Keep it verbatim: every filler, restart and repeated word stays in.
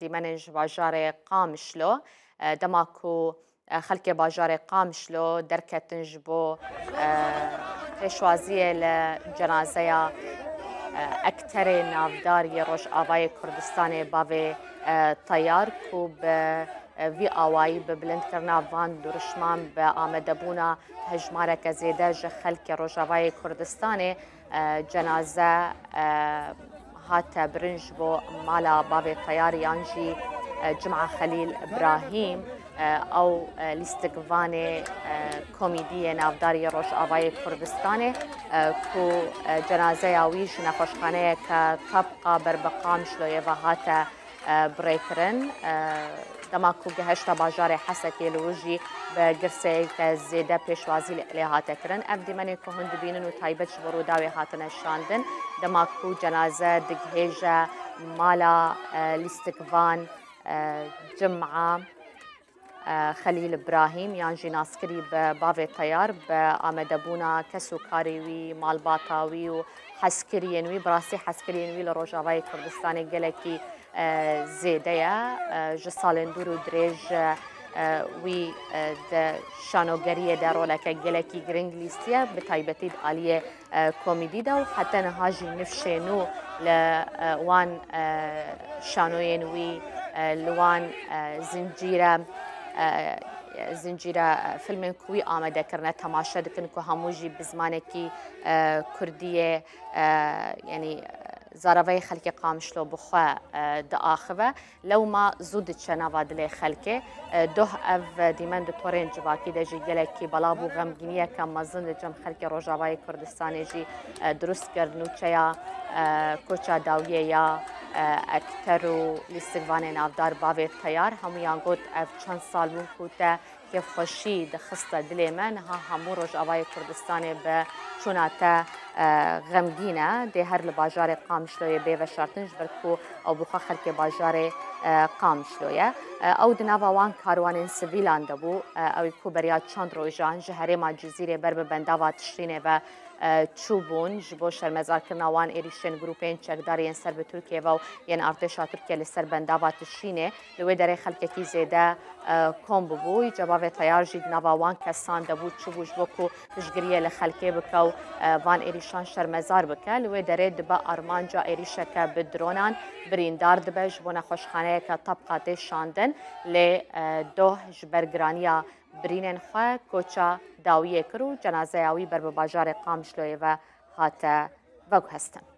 Dîmenên ji bajarê Qamişlo, e, dema ku, e, xelkê bajarê Qamişlo derketin ji bo, e, pêşwaziyê li cenazeya, e, ekterê navdar yê Rojavayê Kurdistanê Bavê, e, Teyar ku bi, e, vî awayî bi bilindkirina van duruşman bi amadebûna hejmareke zêde ji xelkê Rojavayê Kurdistanê, e, cenaze, e, hate birin ji bo mala bavê Teyar yan jî, e, Cima Xelîl Brahîm, e, ew, e, lîstikvanê, e, komîdiyê navdar yê Rojavayê Kurdistanê, e, ku, e, cenazeya wî ji nexweşxaneyeke Tabqa ber bi Qamişloyê ve hate, e, birêkirin. E, dema ku gehişte bajarê Hesekê li wir jî bi girseyeke zêde pêşwazî lê hate kirin. Ev dîmenê ku hûn dibînin û taybet ji bo Rûdawê hatine şandin, dema ku cenaze digihêje mala, e, lîstikvan, e, Cima, e, Xelîl Brahîm yan jî naskirî bi Bavê Teyar bi amadebûna kes û karê wî, malbata wî û hezkiriyên wî, bi rastî hezkiriyên wî li Rojavayê Kurdistanê gelekî, e, zêde ye. E, ji salên dûr û dirêj, e, wî, e, di şanogeriyê de roleke gelekî giring lîstiye, bi taybetî di aliyê, e, komîdî de û heta niha jî nifşê nû li, e, wan, e, şanoyên wî, e, li wan, e, zincîre, e, zincîre, e, filmên ku wî amade kirine temaşe dikin ku hemû jî bi zimanekî, e, kurdî ye, e, yanî, e, zaravayê xelkê Qamişlo bi xwe, e, diaxive. Lewma zû diçe nava dilê xelkê. E, doh ev dîmen di torên civakî de jî gelekî belav û xemgîniyeke mezin li cem xelkê Rojavayê Kurdistanê jî, e, dirust kir. Nûçeya, e, koça dawiyê ya, e, ekter û lîstikvanê navdar Bavê Teyar hemûyan got, ev çend sal bû ku te kêfxweşî dixiste dilê me, niha hemû Rojavayê Kurdistanê bi çûna te, e, xemgîn e. Dê her li bajarê Qamişloyê bê veşartin, ji ber ku ew bi xwe xelkê bajarê, e, Qamişlo ye. E, ew di nava wan karwanên sivîlan de bû, e, ew ê ku beriya çend rojan ji herêma Cizîrê ber bi bendava Tişrînê ve, e, çûbûn. Ji bo şermezarkirina wan êrîşên grûpên çekdar yên ser bi Tirkiyê ve û yên artêşa Tirkiye li ser bendava Tişrînê, li wê derê xelkekî zêde, e, kom bûbû. Îca Bavê Teyar jî di nava wan kesan de bû, çûbû ji bo ku piştgiriyê li xelkê bike û, e, van êrîşan şermezar bike. Li wê derê dibe armanca êrîşeke bi dronan birîndar dibe, ji bo nexweşxaneyeke Tabqa tê şandin. Lê, e, doh ji ber giraniya birînên xwe koça dawiyê kir û cenazeya wî ber bi bajarê Qamişloyê ve hate veguhestin.